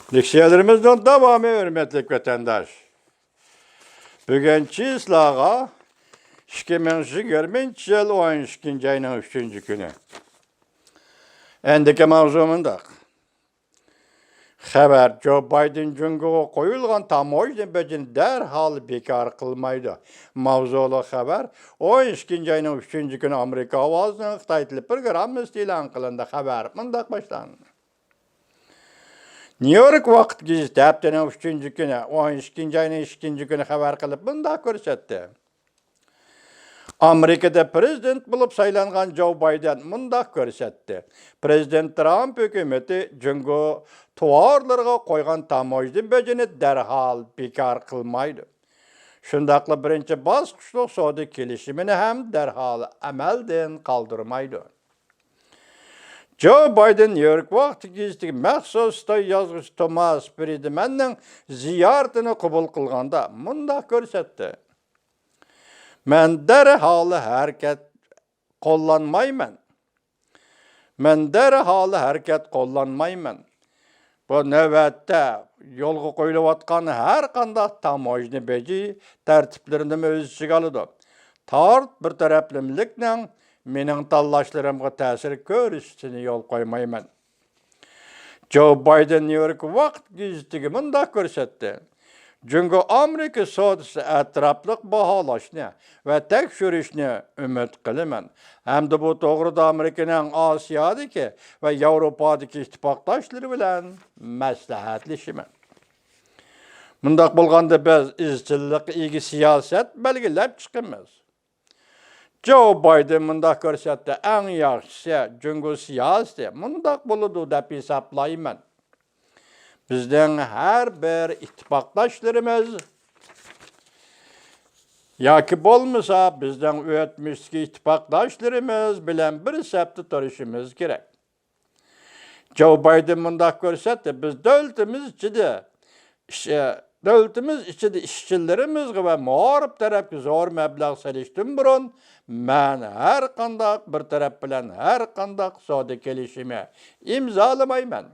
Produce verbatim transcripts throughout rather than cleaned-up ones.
لېكسىيەلىرىمىزنىڭ داۋامى، ھۆرمەتلىك ۋەتەنداش. بۈگۈن چىسلاغا ئىككى مىڭ يىگىرمىنچى يىل ئون ئىككىنچى ئاينىڭ ئۈچىنچى كۈنى. ئەندىكى ماۋزۇ مۇنداق. خەۋەر، جو بايدېن جۇڭگوغا قويۇلغان تاموژنا بېجىنى دەرھال بىكار قىلمايدۇ. ماۋزۇلۇق خەۋەر، ئون ئىككىنچى ئاينىڭ ئۈچىنچى كۈنى ئامېرىكا ئاۋازىنىڭ خىتاي تېلېپروگراممىسىدا ئېلان قىلىندى. خەۋەر مۇنداق باشلاندى. نيۇ يورك ۋاقىت گېزىتى ھەپتىنىڭ ئۈچىنچى كۈنى، ئون ئىككىنچى ئاينىڭ ئىككىنچى كۈنى خەۋەر قىلىپ مۇنداق كۆرسەتتى. ئامېرىكىدا پىرېزىدېنت بولۇپ سايلانغان جو بايدېن مۇنداق كۆرسەتتى، پىرېزىدېنت ترامپ ھۆكۈمىتى جۇڭگو تاۋارلىرىغا قويغان تاموژنا بېجىنى دەرھال بىكار قىلمايدۇ. شۇنداقلا بىرىنچى باسقۇچلۇق سودا كېلىشىمىنى ھەم دەرھال ئەمەلدىن قالدۇرمايدۇ. جو بايدېن نيۇ يورك ۋاقتى گېزىتىگە مەخسۇس خىتاي يازغۇچىسى توماس فرىدمەننىڭ زىيارىتىنى قوبۇل قىلغاندا مۇنداق كۆرسەتتى. مەن دەرھال ھەرىكەت قوللانمايمەن. مەن دەرھال ھەرىكەت قوللانمايمەن. بۇ نۆۋەتتە يولغا قويۇلۇۋاتقان ھەر قانداق تاموژنا بېجى تەرتىپلىرىنىمۇ ئۆز ئىچىگە ئالىدۇ. تارت بىر تەرەپلىمىلىكنىڭ مېنىڭ تاللاشلىرىمغا تەسىر كۆرسىتىشىنى يول قويمايمەن. جو بايدېن نيۇ يورك ۋاقىت گېزىتىگە مۇنداق كۆرسەتتى. جۇڭگو ئامېرىكا سودىسىنى ئەتراپلىق باھالاشنى ۋە تەكشۈرۈشنى ئۈمىد قىلىمەن ھەمدە بۇ توغرىدا ئامېرىكىنىڭ ئاسىيادىكى ۋە ياۋروپادىكى ئىتتىپاقداشلىرى بىلەن مەسلىھەتلىشىمەن. مۇنداق بولغاندا بىز ئىزچىللىققا ئىگە سىياسەت بەلگىلەپ چىقىمىز. جو بايدېن مۇنداق كۆرسەتتى، ئەڭ ياخشىسى جۇڭگو سىياسىتى مۇنداق بولىدۇ دەپ ھېسابلايمەن. بىزنىڭ ھەر بىر ئىتتىپاقداشلىرىمىز ياكى بولمىسا بىزنىڭ ئۆتمۈشتىكى ئىتتىپاقداشلىرىمىز بىلەن بىر سەپتە تۇرۇشىمىز كېرەك. جو بايدېن مۇنداق كۆرسەتتى، بىز دۆلىتىمىز ئىچىدە ئىش-، دۆلىتىمىز ئىچىدە ئىشچىلىرىمىزغا ۋە مائارىپ تەرەپكە زور مەبلەغ سېلىشتىن بۇرۇن، مەن ھەر قانداق بىر تەرەپ بىلەن ھەر قانداق سودا كېلىشىمى ئىمزالىمايمەن.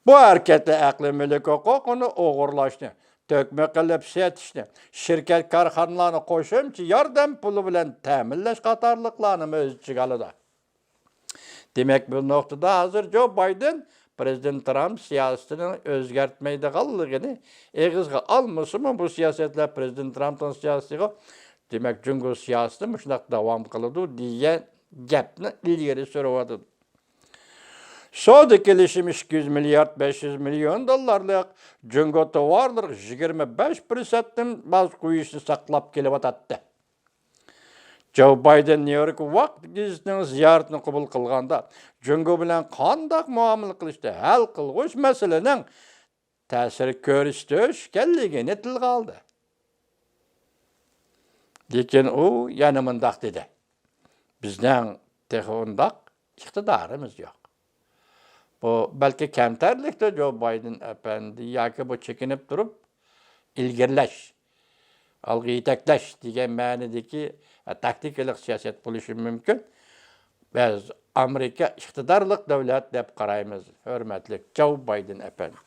بۇ ھەرىكەتتە ئەقلىي مۈلۈك ھوقۇقىنى ئوغرىلاشنى، تۆكمە قىلىپ سېتىشنى، شىركەت كارخانىلارنى قوشۇمچە ياردەم پۇلى بىلەن تەمىنلەش قاتارلىقلارنىمۇ ئۆز ئىچىگە ئالىدۇ. دېمەك، بۇ نۇقتىدا ھازىر جو بايدېن پىرېزىدېنت ترامپ سىياسىتىنىڭ ئۆزگەرتمەيدىغانلىقىنى ئېغىزغا ئالمىسىمۇ، بۇ سىياسەتلەر پىرېزىدېنت ترامپنىڭ سىياسىتىغا، دېمەك، جۇڭگو سىياسىتى مۇشۇنداق داۋام قىلىدۇ دېگەن گەپنى ئىلگىرى سۈرۈۋاتىدۇ. سودا كېلىشىمى ئىككى يۈز مىليارد، بەش يۈز مىليون دوللارلىق جۇڭگو تاۋارلىرىغا يىگىرمە بەش پىرسەنتتىن باج قويۇشنى ساقلاپ كېلىۋاتاتتى. جو بايدېن نيۇ يورك ۋاقىت گېزىتىنىڭ زىيارىتىنى قوبۇل قىلغاندا، جۇڭگو بىلەن قانداق مۇئامىلە قىلىشتا ھەل قىلغۇچ مەسىلىنىڭ تەسىر كۆرسىتىش ئىكەنلىكىنى تىلغا ئالدى. لېكىن ئۇ يەنە مۇنداق دېدى، بىزنىڭ تېخى ئۇنداق ئىقتىدارىمىز يوق. بۇ بەلكى كەمتەرلىكتۇر، جو بايدېن ئەپەندى، ياكى بۇ چېكىنىپ تۇرۇپ ئىلگىرىلەش، ئالغا يېتەكلەش دېگەن مەنىدىكى تاكتىكىلىق سىياسەت بولۇشى مۇمكىن. بىز ئامېرىكا ئىقتىدارلىق دۆلەت دەپ قارايمىز، ھۆرمەتلىك جو بايدېن ئەپەندى.